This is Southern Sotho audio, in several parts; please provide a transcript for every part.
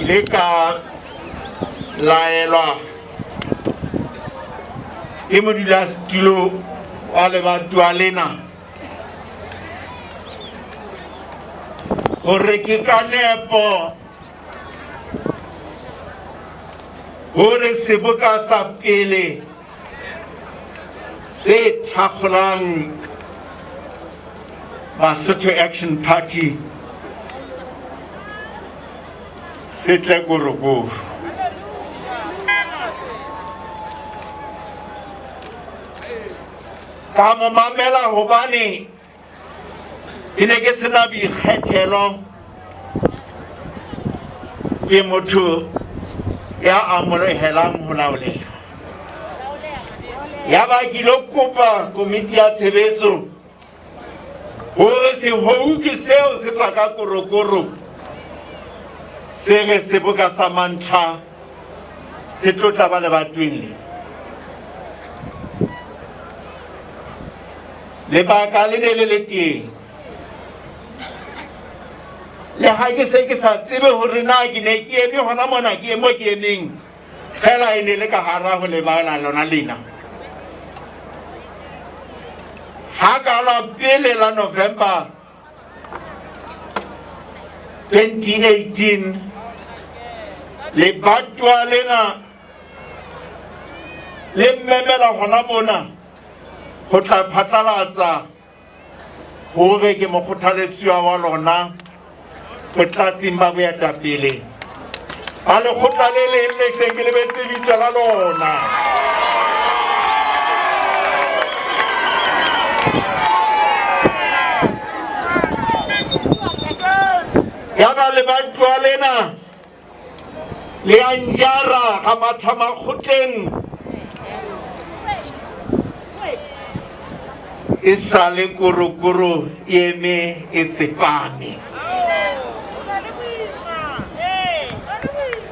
Ile ka laelwa ke modulasetulo wa lebatowa lena gore ke ka nepo gore seboka sa pele se thakgolang Basotho Action Party se tle Korokoro. Ka mo mamela hobane ke ne ke sena boikgethelo, ke motho ya amohelang ho laoleha. Ya ba ke ilo kopa komiti ya tshebetso hore sehou ke seo se tswa ka Korokoro se re seboka sa mantlha se tlo tla ba lebatweng le. Lebaka le ne le le teng. Le ha ke se ke sa tsebe hore na ke ne ke eme hona mona ke mo ke emeng, fela e ne le ka hara ho lebala lona lena. Ha ka la pele la November 2018 lebatowa lena le mmemela hona mona ho tla phatlalatsa hore ke mokgothaletsuwa wa lona botlatsing ba boetapele ba lekgotla le leng le seng ke lebetse bitso la lona. Ya ba lebatowa lena le a njara ga matha makgotleng e sa le korokoro e eme e tsepame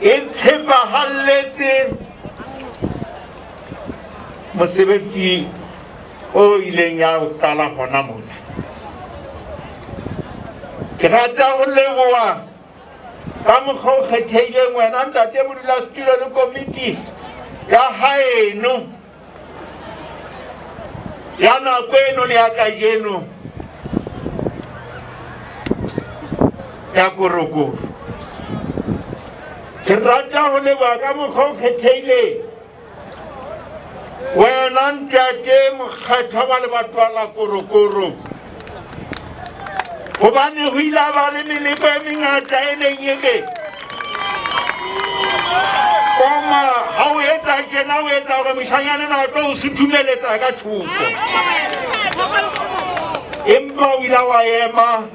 e tshepahalletse mosebetsi o ileng ya o qala hona mona. Ke rata ho leboha ka mokgwa o kgethehileng wena ntate modulasetulo le komiti ya haeno ya nako eno le ya kajeno ya Korokoro. Ke rata ho leboha ka mokgwa o kgethehileng wena ntate mokgethwa wa lebatowa la Korokoro, hobane ho ile ba le meleko e mengata e neng e re koma ha o etsa tjena o etsa hore moshanyana na tlo o suthumeletsa ka thoko, empa o ile wa ema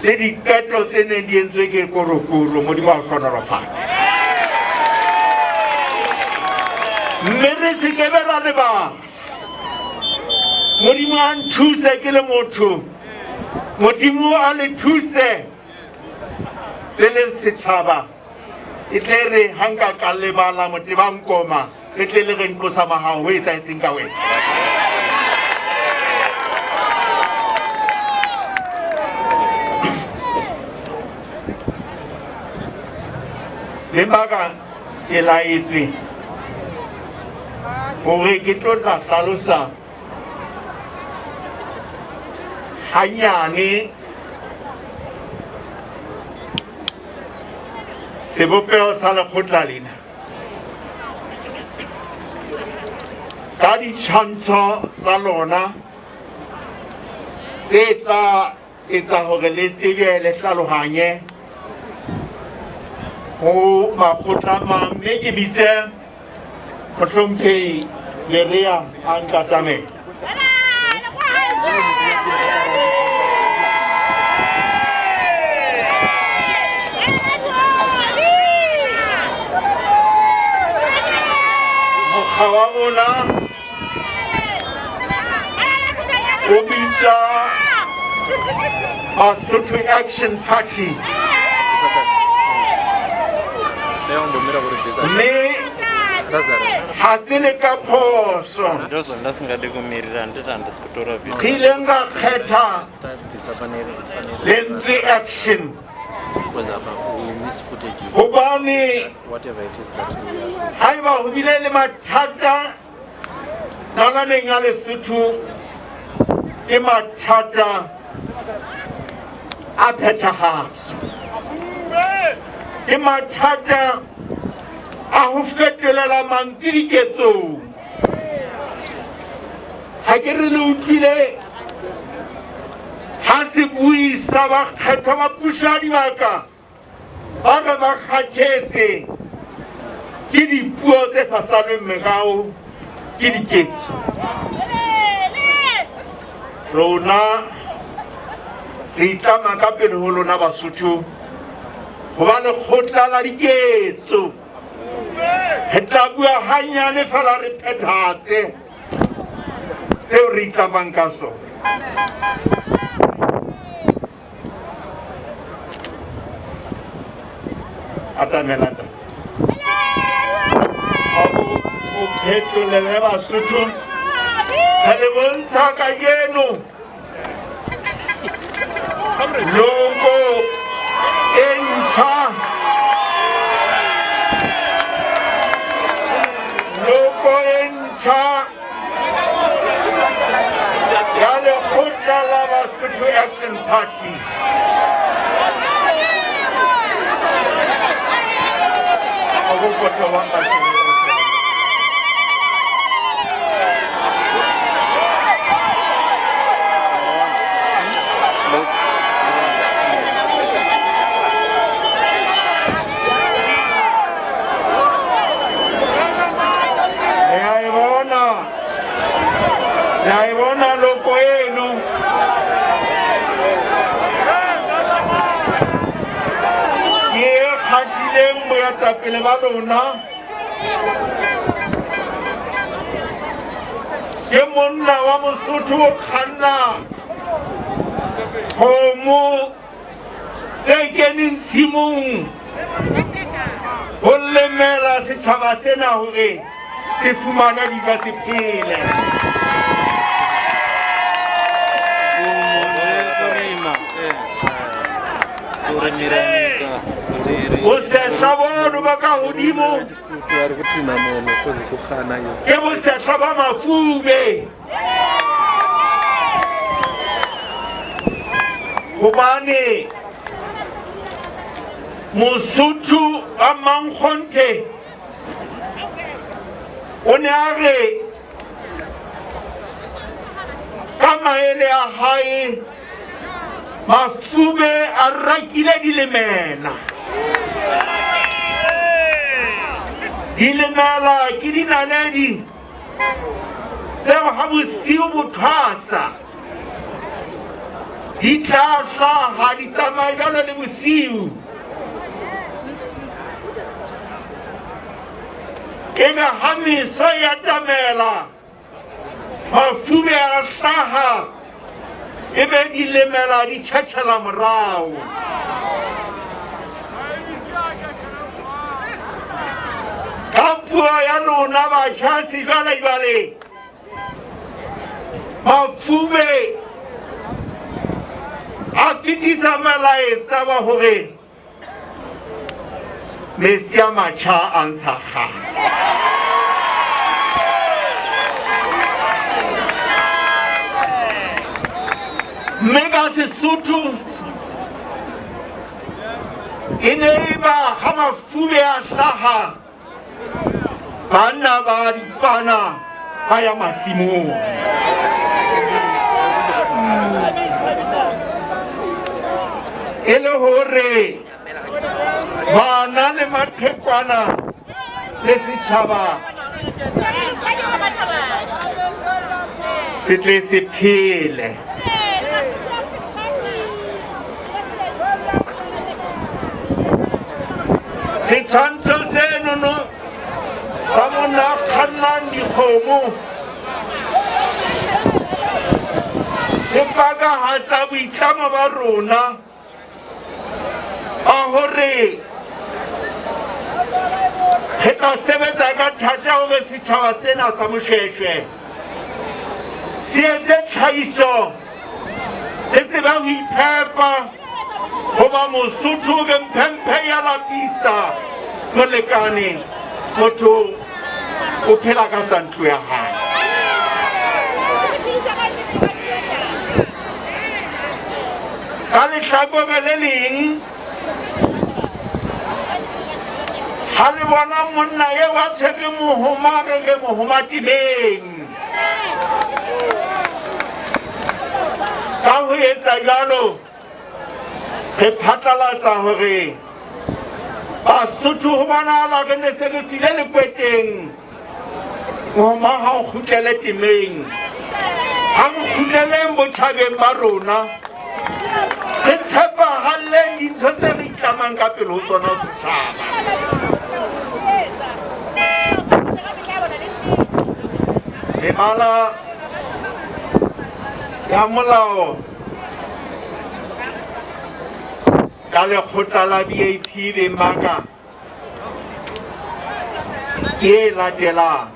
le diqeto tse neng di entswe ke Korokoro. Modimo a o hlohonolofatse, mme re se ke be ra lebala. Modimo a nthuse ke le motho, Modimo a le thuse le le setjhaba, e tle re ha nka ka lebala motebang koma le tle le re nqosa mahao ho etsahetseng ka wena. Beng ba ka, ke laetswe hore ke tlo tla hlalosa hanyane sebopeho sa lekgotla lena ka ditshwantsho tsa lona tse tla etsa hore le tsebe le hlalohanye ho makgotla a mang, mme ke bitse mohlomphehi Lerea a nkatamela. Mokga wa rona o bitsa Basotho Action Party, mme ha se le ka phoso Ndozvandasingade kumirira, handiti handisi kutora video. Re ileng ra kgetha lentswe action. Because apa we miss footage. Hobane Whatever it is that we are. haeba ho bile le mathata nalaneng ya Lesotho, ke mathata a phethahatso, ke mathata a ho fetolela mantswe diketsong. Ha ke re le utlwile ha sebui sa bakgethwa ba puso ya dibaka ba re ba kgathetse ke dipuo tse sa salweng merao ke diketso. Rona re itlama ka pele ho lona Basotho ho ba lekgotla la diketso. Re tla bua hanyane fela re phethatse seo re itlamang ka sona. Atamela ntate. O phetolele Basotho, re le bontsha kajeno logo e ntjha, logo e ntjha ya lekgotla la Basotho Action Party. Le a e bona, le a e bona logo eno. Ke e kgahlileng boetapele ba lona. Ke monna wa Mosotho o kganna kgomo tse keneng tshimong ho lemela setjhaba sena hore se fumane dijo se phele. Kurima. Kurimira nyika kuti iri. Bosehla bono ba ka hodimo Lesotho ari kutinha munhu kozi kuhana is ke bosehla ba mafube, hobane Mosotho wa mankgonthe o ne a re ka maele a hae mafube a rakile dilemela. Dilemela ke dinaledi tseo ha bosiu bo thwasa di tla hlaha, di tsamaya jwalo le bosiu. Ebe ha meso e atamela, mafube a hlaha, ebe dilemela di tjhetjhela morao. Ka puo ya lona batjha sejwalejwale, mafube a fetisa melaetsa wa hore metsi a matjha a ntsha kgale. Mme ka Sesotho e ne e ba ha mafube a hlaha, banna ba dipana ba ya masimong. E le hore bana le maqhekwana le setjhaba se tle se phele. Setshwantsho senono sa monna a kgannang dikgomo se pakahatsa boitlamo ba rona ba hore re tla sebetsa ka thata hore setjhaba sena sa Moshweshwe se etse tlhahiso, se tsebe ho iphepa, Hoba Mosotho re mphemphe ya lapisa molekane, motho o phela ka sa ntlo ya hae. Ka lehlakore le leng, ha le bona monna eo a tshwere mohoma, re re mohoma temeng. Ka ho etsa jwalo, re phatlalatsa hore Basotho ho bonahala re ne se re tswile lekweteng. Mohoma ha o kgutlele temeng, ha re kgutleleng botjhabeng ba rona, re tshepahalleng dintho tse re itlamang ka pele ho tsona setjhaba. Mebala ya molao ka lekgotla la BAP beng ba ka ke e latelang.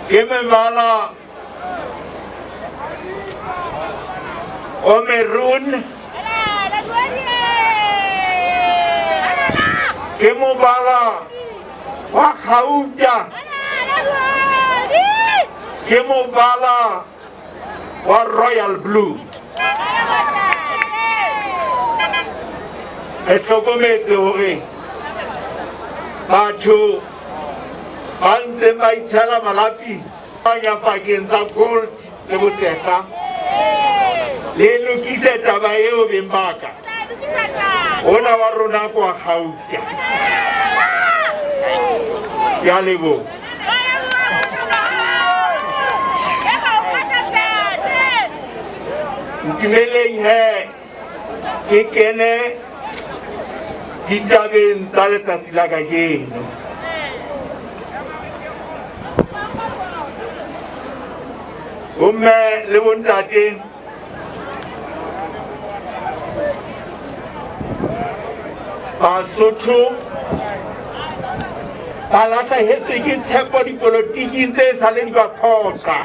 Ke mebala o maroon, ke mobala wa gauta, ke mobala wa royal blue. Re hlokometse hore batho ba ntseng ba itshela malapi anya pakeng tsa gold le bosehla, le lokise taba eo beng ba ka. Ona wa rona ke wa gauta. Ke a leboha. Ntumeleng he ke kene ditabeng tsa letsatsi la kajeno. Bomme le bontate, Basotho ba lahlehetswe ke tshepo dipolotiking tse sa le di ba phoqa.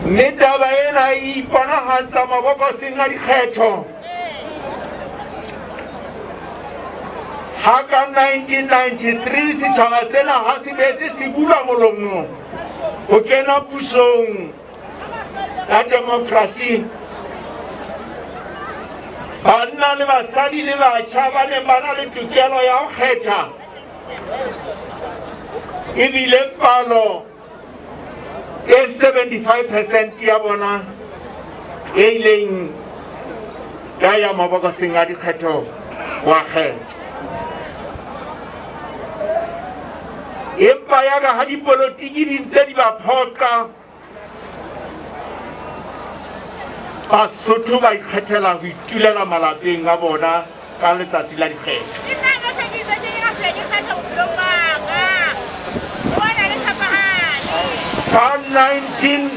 Mme taba ena e iponahatsa mabokoseng a dikgetho. Ha ka 1993 setjhaba sena ha se betse se bula molomo ho kena pusong ya demokrasi, banna le basadi le batjha ba neng ba na le tokelo ya ho kgetha ebile palo e 75% ya bona e ileng ya ya mabokoseng a dikgetho wa kgetha. Empa ya ka ha dipolotiki di ntse di ba phoqa, Basotho ba ikgethela ho itulela malapeng a bona ka letsatsi la dikgetho. Ka 19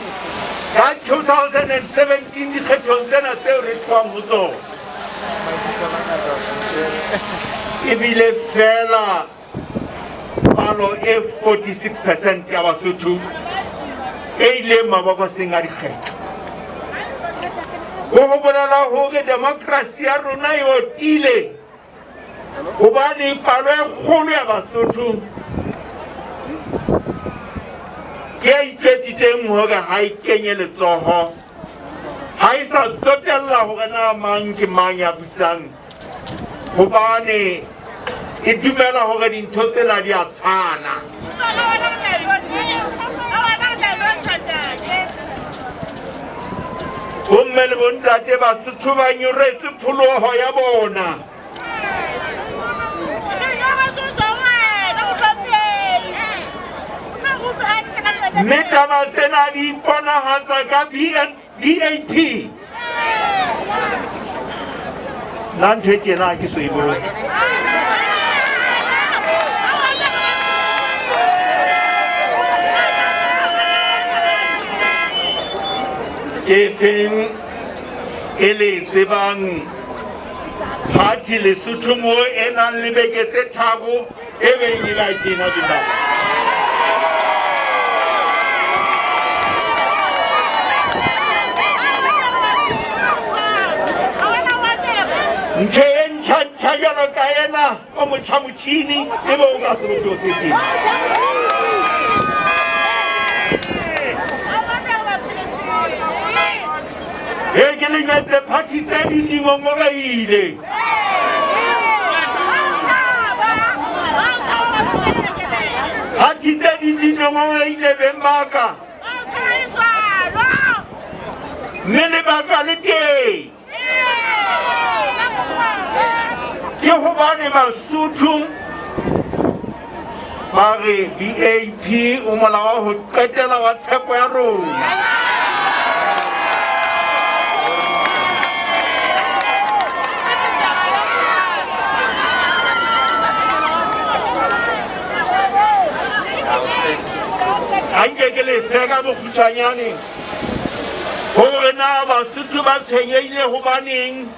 ka 2017 dikgethong tsena tseo re tlohang ho tsona, ebile fela palo e 46% ya Basotho e ileng mabokoseng a dikgetho. Ho ho bolela hore demokrasi ya rona e otile, hobane palo e kgolo ya Basotho ke e itjwetsitseng hore ha e kenye letsoho, ha e sa tsotella hore na mang ke mang ya busang, hobane e dumela hore dintho tsena di a tshwana. Bomme le bontate Basotho ba nyoretswe pholoho ya bona. Mme taba tsena di iponahatsa ka BAP. Nna ntho e tjena ha ke so e bone. Ke feng e le e tsebang party Lesotho mo e nang le beke tse tharo e beng e ba tjena ke baba. Ntho e ntjha-ntjha jwalo ka ena o motjha motjhini e be o ka sebetse o se teng. E ke le jwetse party tse ding di ngongorehile. Party tse ding di ngongorehile beng ba ka. Mme lebaka le teng. Ke hobane Basotho ba re BAP o mola wa ho qetela wa tshepo ya rona. A nke ke le fe ka bokgutshwanyane hore na Basotho ba tshwenyehile hobaneng,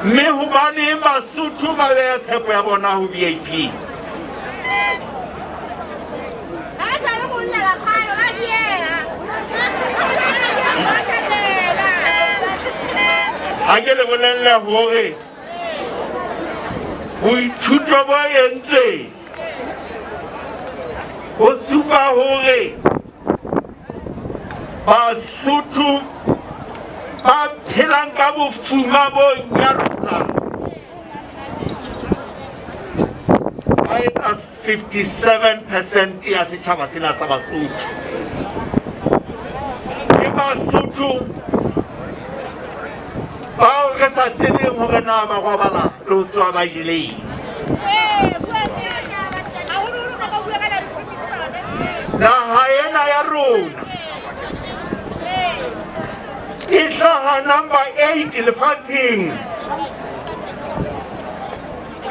mme hobaneng Basotho ba beha tshepo ya bona ho BAP. Ha ke le bolelle hore boithuto bo entsweng ho supa hore Basotho ba phelang ka bofuma bo nyarosang ba etsa 57% ya setjhaba sena sa Basotho. Ke Basotho bao re sa tsebeng hore na ba robala le ho tsoha ba jeleng. Naha ena ya rona e hlaha number 8 lefatsheng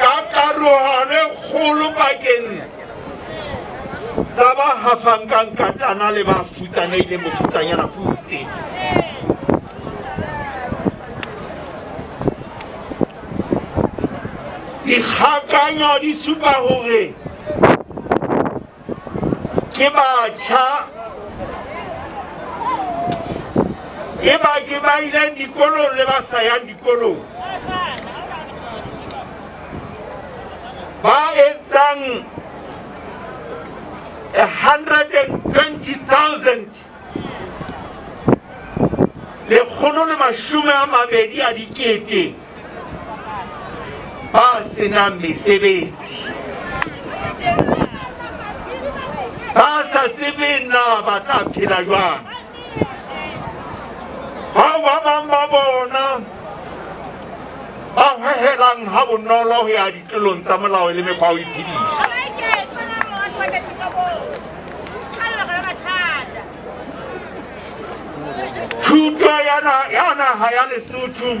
ka karohano e kgolo pakeng tsa ba hafang ka nkatana le ba futsanehileng bofutsanyana futse. Dikgakanyo di supa hore ke batjha e ba ke ba ileng dikolong le ba sa yang dikolong ba etsang 120,000 lekgolo le mashome a mabedi a dikete ba senang mesebetsi, ba sa tsebeng na ba tla phela jwang. Bao ba bang ba bona ba hohelang ha bonolo ho ya ditlolong tsa molao le mekgwa ya ho iphedisa. Thuto ya naha ya Lesotho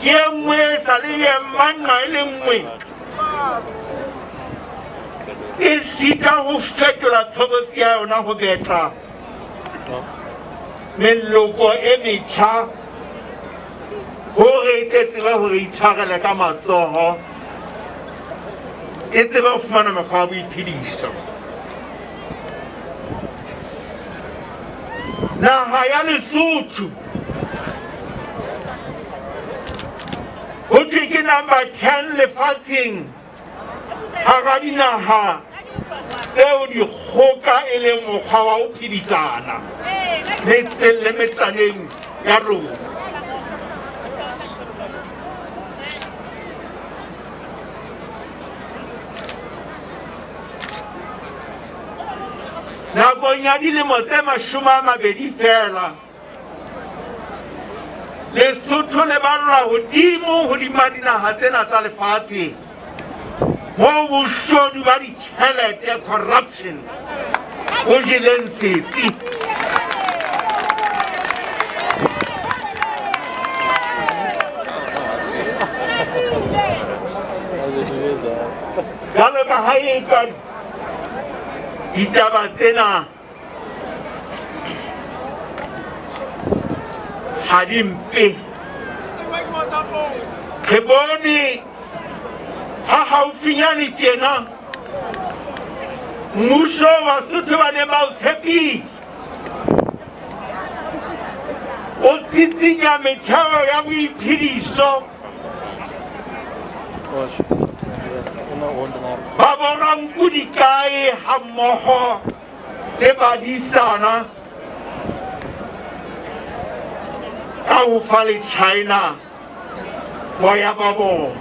ke e nngwe e sa le e manqa e le nngwe e sita ho fetola tshobotsi ya yona ho betla meloko e metjha hore e tle tsebe hore itshwarele ka matsoho e tsebe ho fumana mekgwa ya boiphediso. Naha ya Lesotho ho thwe ke number 10 lefatsheng hara dinaha tseo dikgoka e leng mokgwa wa ho phedisana metseng le metsaneng ya rona. Nakong ya dilemo tse 20 feela, Lesotho le ballwa hodimo hodima dinaha tsena tsa lefatshe moo boshodu ba ditjhelete, corruption, bo jeleng setsi. Jwalo ka ha e ka ditaba tsena ha di mpe, re bone ha haufinyane tjena mmuso Basotho ba neng ba o tshepile. O tsitsinya metheo ya boiphediso ba boranku dikae hammoho le badisana ka ho fa le China boya ba bona.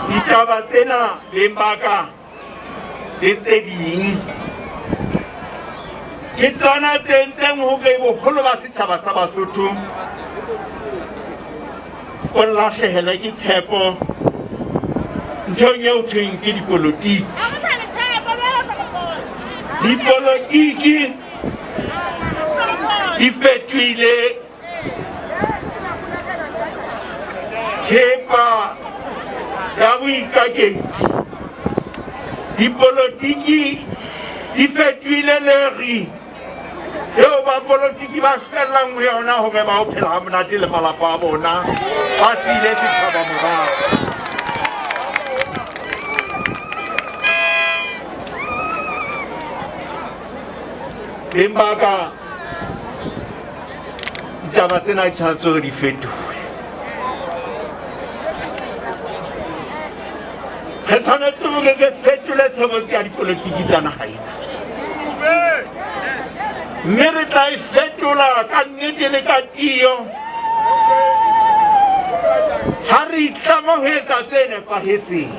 Ditaba tsena beng ba ka le tse ding ke tsona tse entseng hore boholo ba setjhaba sa Basotho o lahlehelwe ke tshepo nthong eo thweng ke dipolotiki. Dipolotiki di fetohile thepa ya boikaketsi. Dipolotiki di fetohile leri eo bapolotiki ba fellang ho yona hore ba ho phela ha monate le malapa a bona, ba siile setjhaba morao. Beng ba ka, ditaba tsena di tshwanetse hore di fetohe. Re tshwanetse hore re fetole tshebetso ya dipolotiki tsa naha ena, mme re tla e fetola ka nnete le ka tiyo ha re itlama ho etsa tse nepahetseng.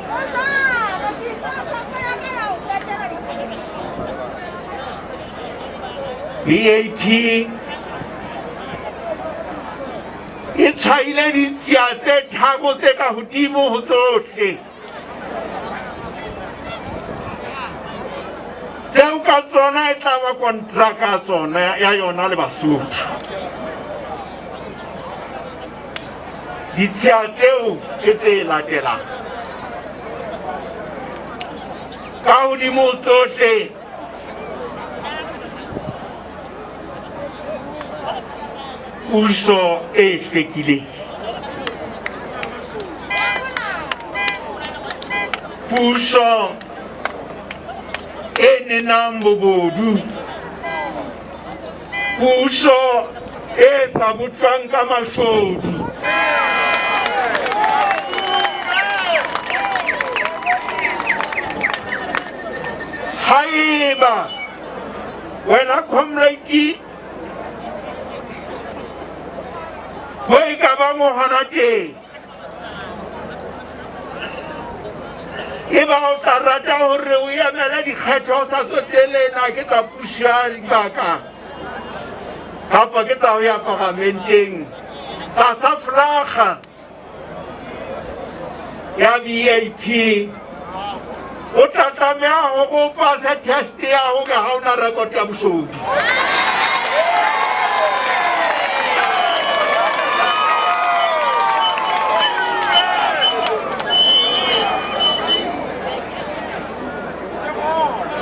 BAP e tshwaile ditshiya tse tharo tse ka hodimo ho tsohle tseo ka tsona e tla ba kontraka tsona ya yona le Basotho. Ditshiya tseo ke tse latelang. Ka hodimo ho tsohle, puso e hlwekileng, puso e nenang bobodu, puso e sa botlwang ka mashodu. Haeba wena comrade ho e ka bang o hona teng, e ba o tla rata hore o emele dikgetho o sa tsotelle na ke tsa puso ya dibaka kapa ke tsa ho ya paramenteng, tlasa flaga ya BAP o tla tlameha hore o pase test ya hore ha o na record ya boshodu.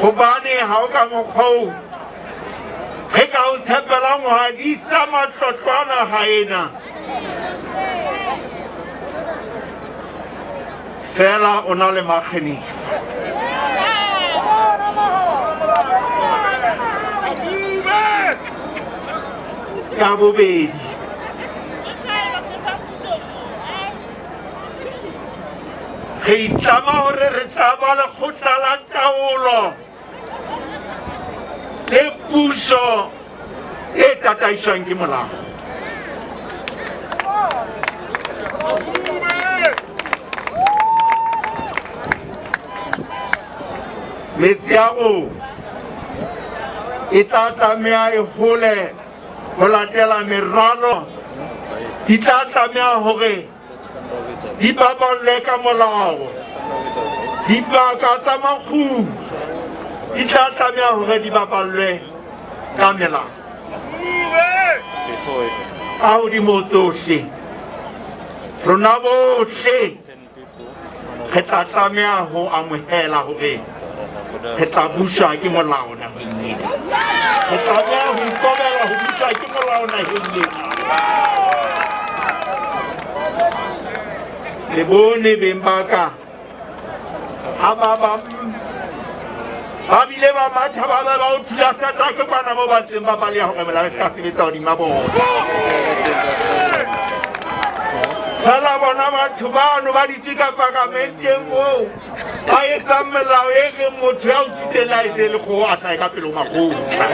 Hobane ha o ka mokgwa oo re ka o tshepelang ho hadisa matlotlo a naha ena, fela o na le makgenefa. Ya bobedi, re itlama hore re tla ba lekgotla la taolo le puso e tataiswang ke molao. Metse ya rona e tla tlameha e hole ho latela meralo, di tla tlameha hore di baballwe ka molao. Dibaka tsa makgulo di tla tlameha hore di baballwe ka melao. Ka hodimo tsohle, rona bohle re tla tlameha ho amohela hore re tla buswa ke molao naheng ena. Re tlameha ho ikobela ho buswa ke molao naheng ena. Le bone beng ba ka ha ba bang Ba bile ba matha ba ba ba o thula satake kwana moo ba ntseng ba baleha hore melao e se ka sebetsa hodima bona. Fela bona batho bano ba ditse ka paramenteng moo ba etsang melao e reng motho ya utswitseng le ha e se e le kgoho a hlahe ka pele ho makgotla.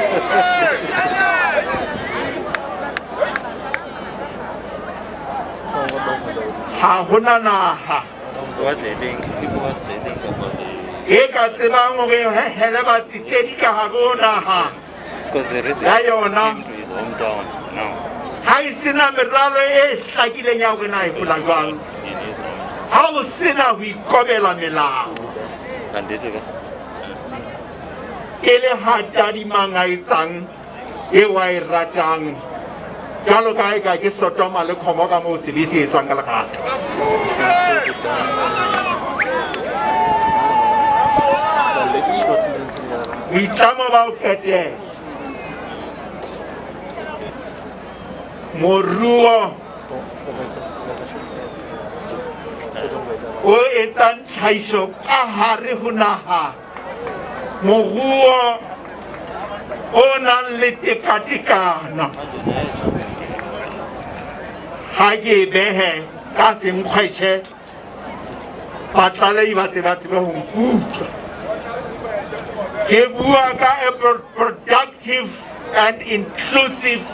Ha hona naha e ka tsebang hore e hehele batsetedi ka hare ho naha ya yona ha e sena meralo e hlakileng ya hore na e hola jwang, ha o sena ho ikobela melao e le ha tadimang a etsang eo a e ratang jwalo ka eka ke Sodoma le Gomora moo sebe se etswang ka lerato. Boitlamo ba ho qetela moruo o etsang tlhahiso ka hare ho naha, moruo o nang le tekatekano. Ha ke e behe ka senkgwetjhe, batlalehi ba tseba tsebe ho nkutlwa. Ke bua ka a productive and inclusive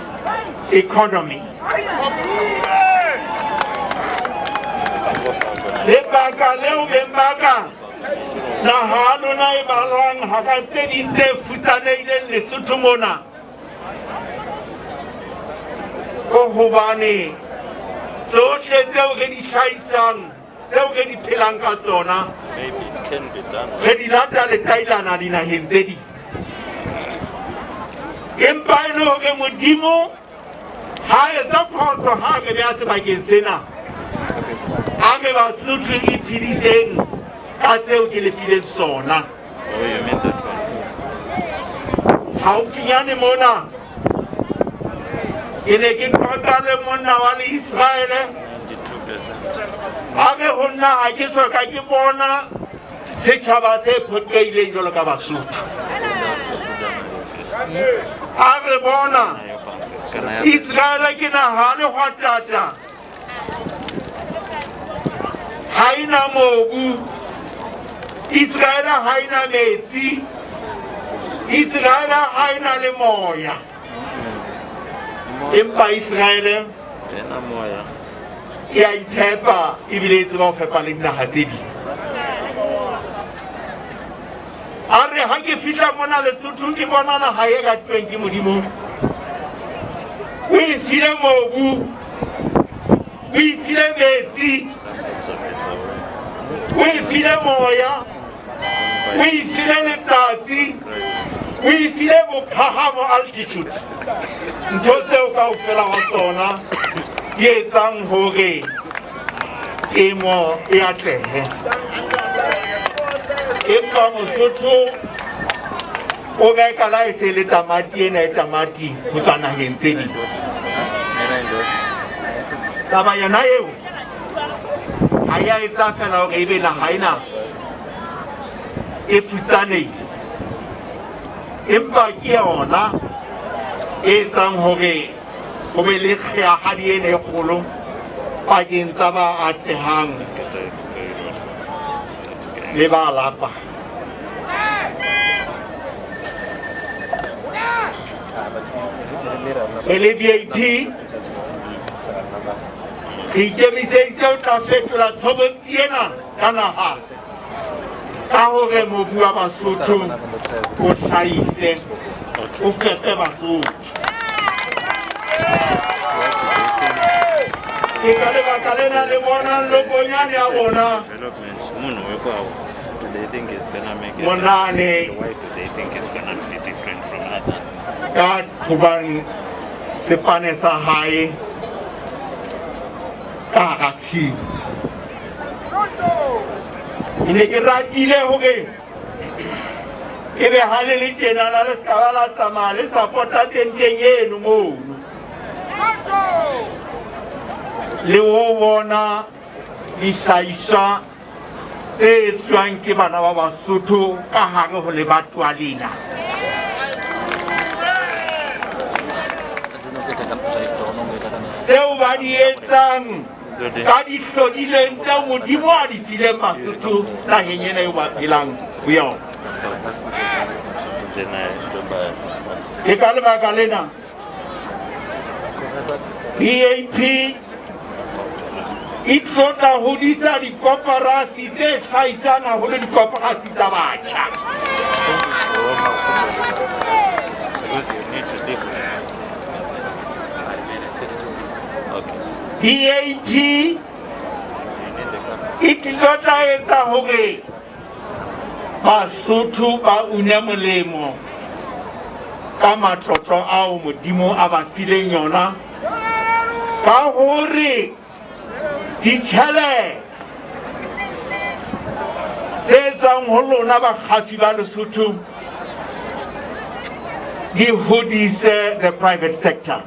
economy. Lebaka leo beng ba ka naha ya lona e balwang hara tse ding tse futsanehileng Lesotho mona, ko hobane tsohle tseo re di hlahisang, tseo re di phelang ka tsona, re di lata letailana dinaheng tse ding. Empa e le hore Modimo ha etsa phoso ha re beha sebakeng sena, a re Basotho iphediseng ka tseo ke le fileng sona. Haufinyane mona ke ne ke qoqa le monna wa Leisraele, a re ho nna ha ke soka ke bona setjhaba se phoqehileng jwalo ka Basotho. A re bona Israele ke naha le hwatata, ha ena mobu, Israele ha ena metsi, Israele ha ena le moya, empa Israele e a iphepa ebile e tseba ho fepa le dinaha tse ding. A re ha ke fihla mona Lesotho ke bona naha e ratuweng ke Modimo, o e file mobu, o e file metsi, o e file moya, o e file letsatsi, o e file bophahamo, altitude. Ntho tseo kaofela wa tsona di etsang hore temo e atlehe. Empa Mosotho o reka la e se le tamati ena e tamati ho tswa naheng tse ding. Taba yona eo ha ya etsa fela hore ebe naha ena e futsanehile, empa ke yona e etsang hore ho be le kgeahadi ena e kgolo pakeng tsa ba atlehang le ba lapa. Re le BAP re ikemiseditse ho tla fetola tshobotsi ena ka naha ka hore mobu wa Basotho o hlahise, o fepe Basotho. Ke ka lebaka lena le bonang lokonyane ya bona monane ka qhobang sepane sa hae ka hara tshimo. Ke ne ke ratile hore ebe ha le le tjenana le se ka ba la tsamaya le sa pota tenteng eno mono le o bona dihlahiswa tse etswang ke bana ba Basotho ka hare ho lebatowa lena. Tseo ba di etsang ka dihlodilweng tseo Modimo a di fileng Basotho naheng ena eo ba phelang ho yona. Ke ka lebaka lena BAP e tlo tla hodisa dikoporasi tse hlahisang haholo dikoporasi tsa batjha. BAP e tlilo tla etsa hore Basotho ba une molemo ka matlotlo ao Modimo a ba fileng yona ka hore ditjhelete tse tswang ho lona bakgafi ba Lesotho di hodise the private sector.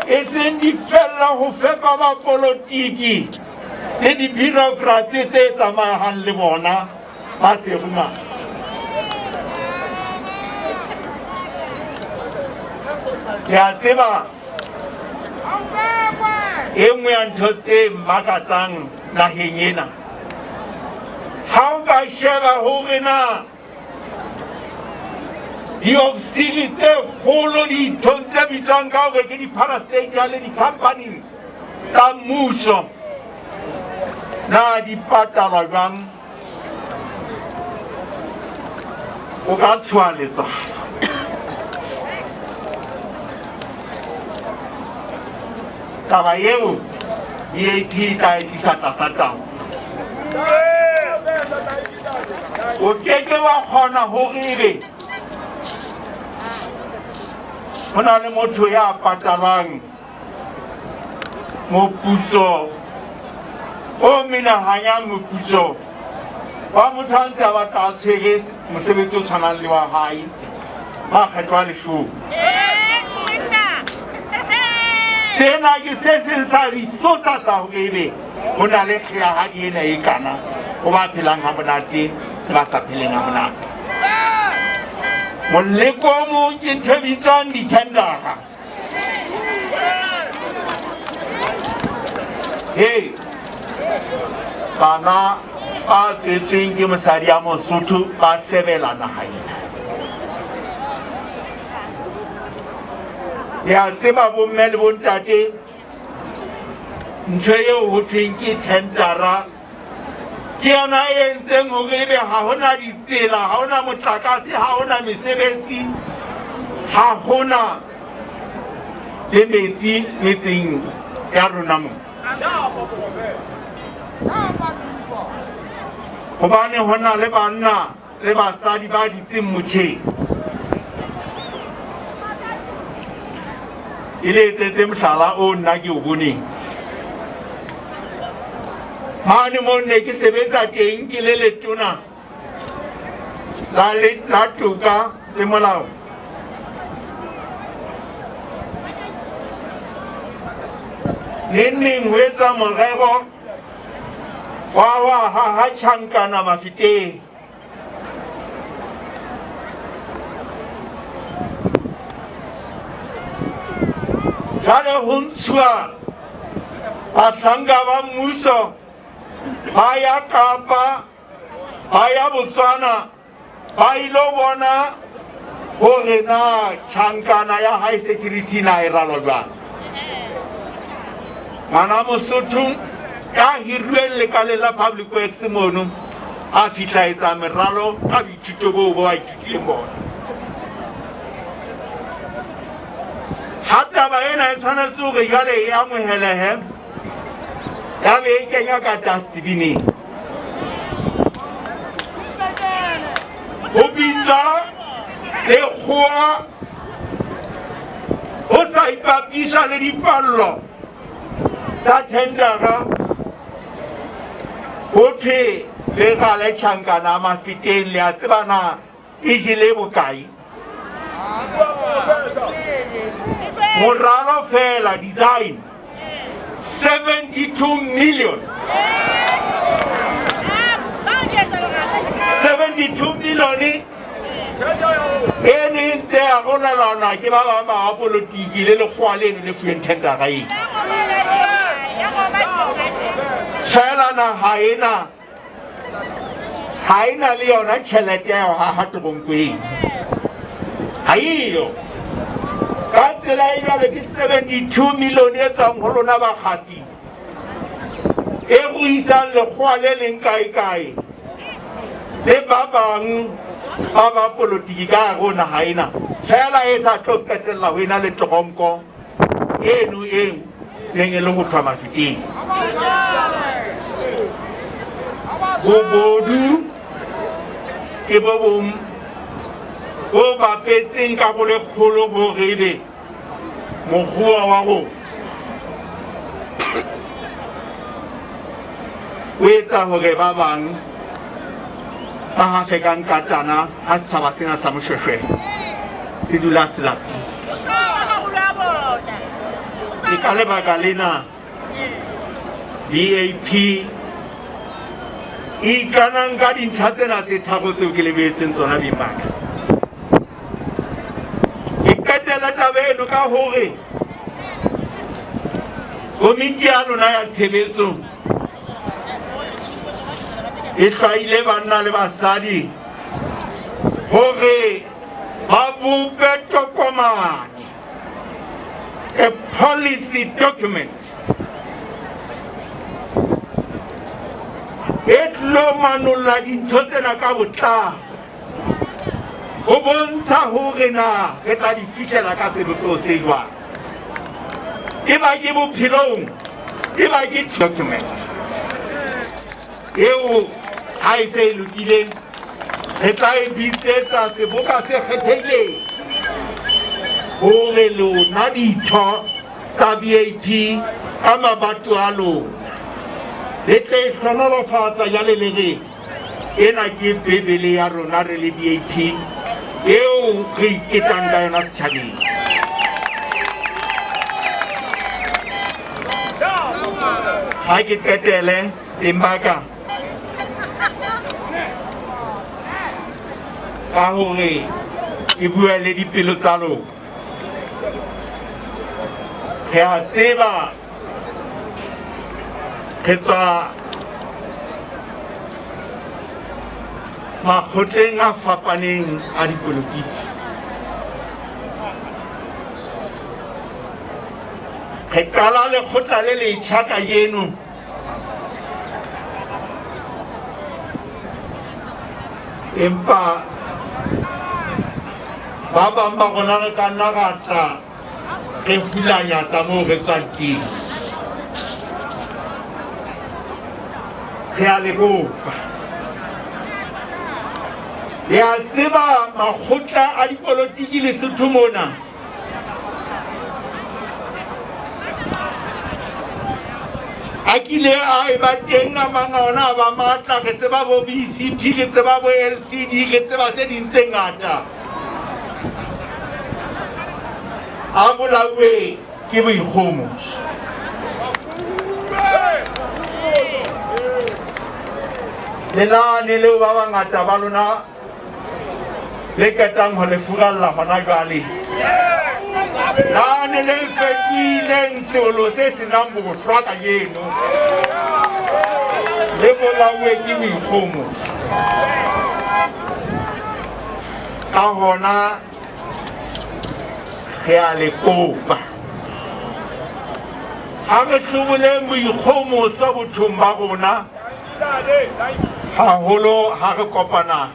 E seng di fella ho fepa bapolotiki le di-bureaucrats tse tsamayang le bona ba seruma. Le a tseba e nngwe ya ntho tse makatsang naheng ena, ha o ka sheba hore na diofisiri tse kgolo dithong tse bitswang ka hore ke di-parastatal le di-company tsa mmuso na di patalwa jwang, o ka tshoha letswalo. Taba eo BAP e tla e tlisa tlasa taolo. O keke wa kgona hore ebe ho na le motho ya patalwang moputso o menahanyang moputso wa motho a ntse a batla a tshwere mosebetsi o tshwanang le wa hae ba kgethwa leshome. Sena ke se seng sa disosa tsa hore ebe ho na le kgeahadi ena e kana ho ba phelang ha monate le ba sa pheleng ha monate. Moleko o mong ke ntho e bitswang dithendara. Hey, bana ba tswetsweng ke mosadi ya Mosotho ba sebela naha ena. Le a tseba bomme le bontate, ntho eo ho thweng ke thendara ke yona e entseng hore ebe ha hona ditsela, ha hona motlakase, ha hona mesebetsi, ha hona le metsi metseng ya rona mo. Hobane ho na le banna le basadi ba dutseng motjheng e le etsetse mohlala o nna ke o boneng mane mo ne ke sebetsa teng ke le letona la toka le molao. Neng neng ho etsa morero wa wa haha tjhankana Mafeteng. Jwale ho ntshuwa bahlanka ba mmuso ba ya Kapa, ba ya Botswana, ba ilo bona hore na tjhankana ya high security na e ralwa jwang. Ngwana Mosotho ya hiruweng lekaleng la Public Works mono a fihla etsa meralo ka boithuto boo bo a ithutileng bona. Ha taba ena e tshwanetse hore jwale e amohelehe, ya be e kenya ka dustbineng. Ho bitsa lekgowa ho sa ipapisa le dipallo tsa thendara, ho thwe le rale tjhankana Mafeteng, le a tseba na e jele bokae? Moralo fela, design 72 million. 72 million e ne e ntse arolelanwa ke ba bang ba polotiki le lekgowa leno le fuweng thendara eno. Fela naha ena ha e na le yona tjhelete ya ho haha teronko eno, ha eyo. Ka tsela e jwalo ke 72 million e tswang ho lona bakgafi e ruisang lekgowa le leng kae kae le ba bang ba ba polotiki ka hare ho naha ena, fela e sa tlo qetella ho ena le teronko eno e neng e le ho thwa Mafikeng. Bobodu ke bo bong bo bapetseng karolo e kgolo hore ebe moruo wa rona o etsa hore ba bang ba hafe ka nkatana ha setjhaba sena sa Moshweshwe se dula se lapile. Ke ka lebaka lena BAP e ikanang ka dintlha tsena tse tharo tseo ke le beetseng tsona beng ba ka. Ke qetela taba eno ka hore komiti ya lona ya tshebetso e hlwaile banna le basadi hore ba bope tokomane, a policy document e tlo manolla dintho tsena ka botlalo ho bontsha hore na re tla di fihlela ka sebopeho se jwang. E ba ke bophelong, e ba ke document eo ha e se e lokile re tla e bitsetsa seboka se kgethehileng hore lona ditho tsa BAP ka mabato a lona le tle e hlonolofatsa jwale le re ena ke Bibele ya rona re le BAP eo re iketang ka yona setjhabeng. Ha ke qetele teng ba ka ka hore ke bue le dipelo tsa lona. Re a tseba re tswa makgotleng a fapaneng a dipolotiki. Re qala lekgotla le letjha kajeno. Empa ba bang ba rona re ka nna ra tla re hulanya tsa moo re tswang teng. Re a le kopa. Le a tseba makgotla a dipolotiki Lesotho mona a kile a e ba teng, a mang a ona a ba matla. Re tseba bo BCP, re tseba bo LCD, re tseba tse ding tse ngata. A bolauwe ke boikgomoso. Lelane leo ba bangata ba lona le qetang ho le furalla hona jwale, lane le fetohileng seolo se senang bohlwa kajeno, le bolauwe ke boikgomoso. Ka hona re a le kopa, ha re hloboleng boikgomoso bothong ba rona, haholo ha re kopana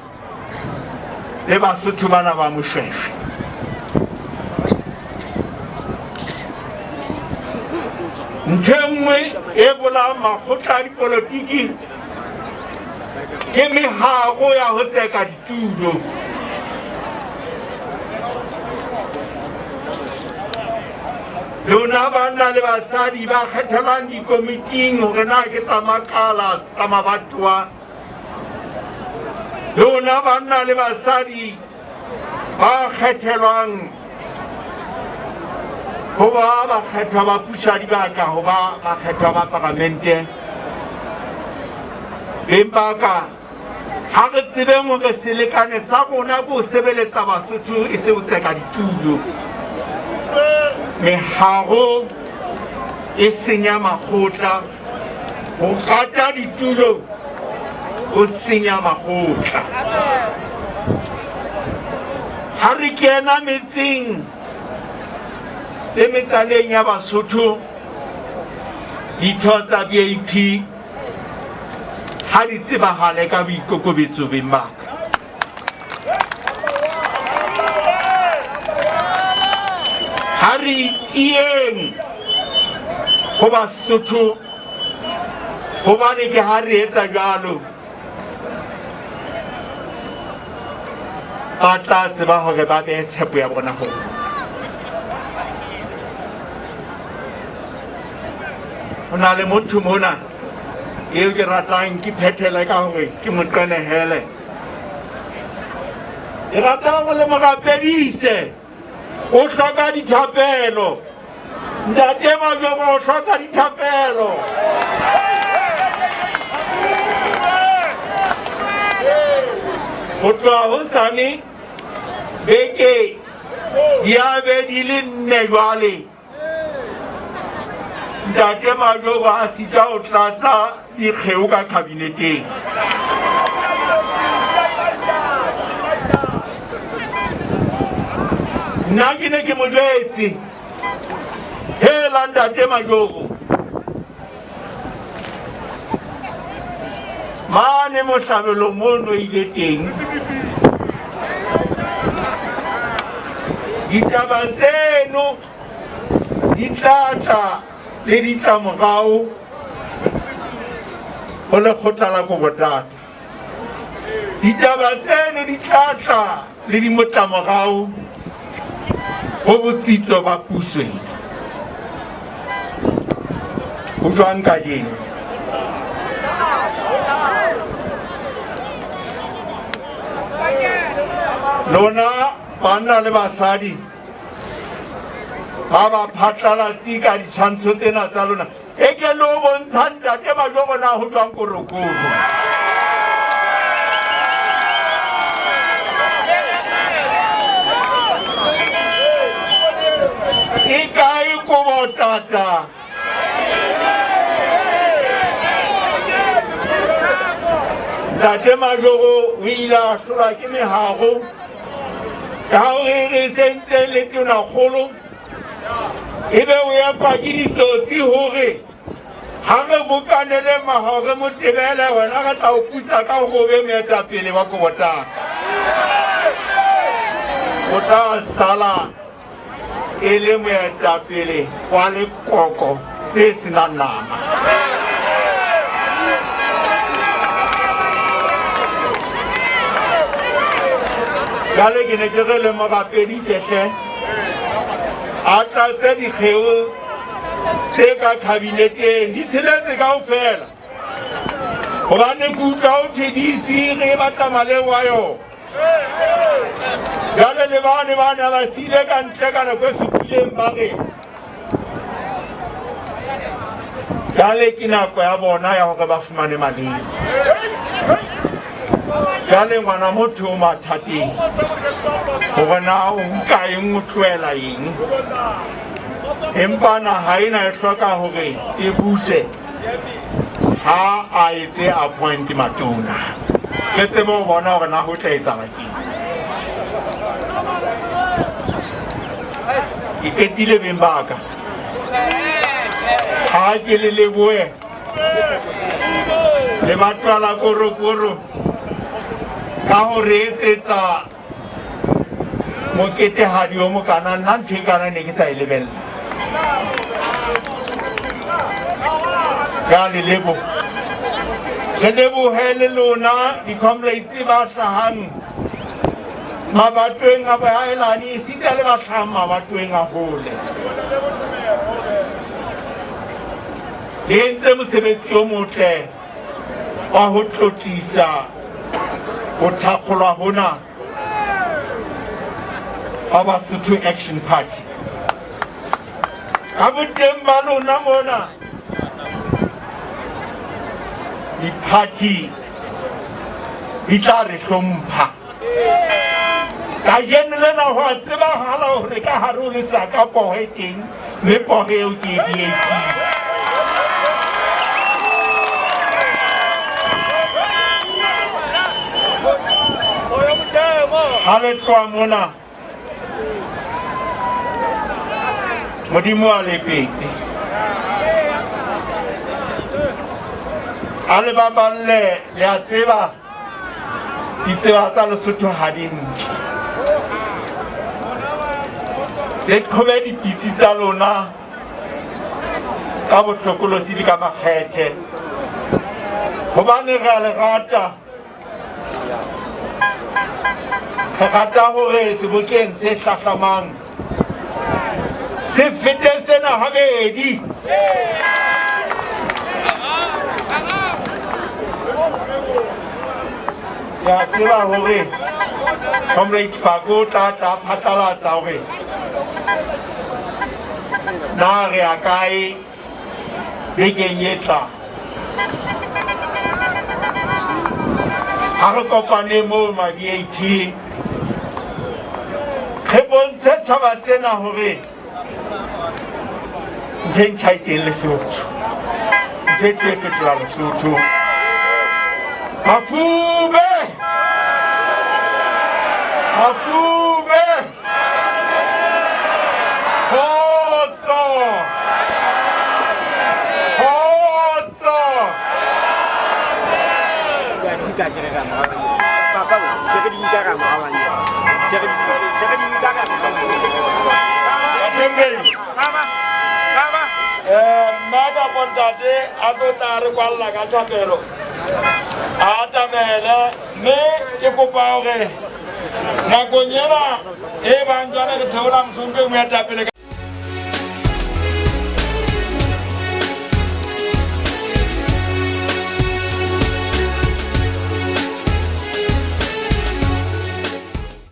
le Basotho bana ba Moshweshwe. Ntho e nngwe e bolang makgotla a dipolotiki ke meharo ya ho tseka ditulo. Lona banna le basadi ba kgethelwang dikomiting hore na ke tsa makala, tsa mabatowa, lona banna le basadi ba kgethelwang Ho ba bakgethwa ba puso ya dibaka, ho ba bakgethwa ba paramente, beng ba ka, ha re tsebeng hore selekane sa rona ke ho sebeletsa Basotho e se ho tseka ditulo. Meharo e senya makgotla, ho rata ditulo ho senya makgotla. Ha re kena metseng le metsaneng ya Basotho, ditho tsa BAP ha di tsebahale ka boikokobetso beng ba ka. Ha re itiyeng ho Basotho, hobane ke ha re etsa jwalo ba tla tseba hore ba behe tshepo ya bona ho rona. Ho na le motho mona eo ke ratang ke phethele ka hore ke mo qenehele. Ke rata hore le mo rapedise. O hloka dithapelo. Ntate Majoko o hloka dithapelo. Ho tloha hosane beke di a be di le nne jwale. Ntate Majoko a sita ho tlatsa dikgeo ka kabineteng. Nna ke ne ke mo jwetse, hela Ntate Majoko, mane mohlabelong mono ile teng ditaba tseno di tla tla le ditlamorao ho lekgotla la Kobotata. Ditaba tseno di tla tla le dimotlamorao ho botsitso ba puso ena. Ho jwang kajeno? Lona banna le basadi ba ba phatlalatsi ka ditshwantsho tsena tsa lona, e ke le o bontsha Ntate Majoko na ho jwang korokoro. E kae Kobotata? Ntate Majoko o ile a hlolwa ke meharo ka hore re sentse le tonakgolo, ebe o ekwa ke ditsotsi hore ha re bokanele maho re mo tebele, wena re tla o putsa ka hore o be moetapele wa Kobotata. O tla sala e le moetapele wa lekoko le senang nama. Jwale ke ne ke re le morapedise hle, a tlatse dikgeo tse ka kabineteng di tsheletse kaofela, hobane ke utlwa ho thwe di re e batla maleo a yona. Jwale le bane ba ne ba siile ka ntle ka nako e fetileng, ba re jwale ke nako ya bona ya hore ba fumane maleo. Jwale ngwana motho o mathateng hore na o nka eng, o tlohela eng, empa naha ena e hloka hore e buse. Ha a etse appoint matona, re tsebe ho bona hore na ho tla etsahala keng. Ke qetile beng ba ka, ha ke le lebohe le batwala korokoro ka ho re etsetsa moketehadi o mokana. Nna ntho e kana ne ke sa e lebella. Ka le lebo, re lebohe le lona di-comrades ba hlahang mabatoweng a bohaelane, esita le ba hlahang mabatoweng a hole. Le entse mosebetsi o motle wa ho tlotlisa ho thakgolwa hona wa Basotho Action Party. Ka boteng ba lona mona diphathi di tla re hlompha. Kajeno lena ho a tsebahala hore ka hare ho lesaka poho e teng, mme poho eo ke e BAP. Ha le tloha mona, Modimo a le pete, a le baballe. Le a tseba ditsela tsa Lesotho ha di ntle, le qhobe dipitsi tsa lona ka bohlokolosi le ka makgethe, hobane re a le rata. Re rata hore sebokeng se hlahlamang se fete sena habedi. Ke a tseba hore Comrade Fako o tla tla phatlalatsa hore na re ya kae bekeng e tlang. Ha re kopane moo ma-BAP, re bontshe tjhaba sena hore ntho e ntjha e teng Lesotho, ntho e tlo e fetola Lesotho. Mafube! Mafube! Kgotso! Kgotso! Mma kapo ntate a tlo tla re kwalla ka thapelo, a atamele, mme ke kopa hore nakong ena e bang jwale re theola mohlomphehi moetapele.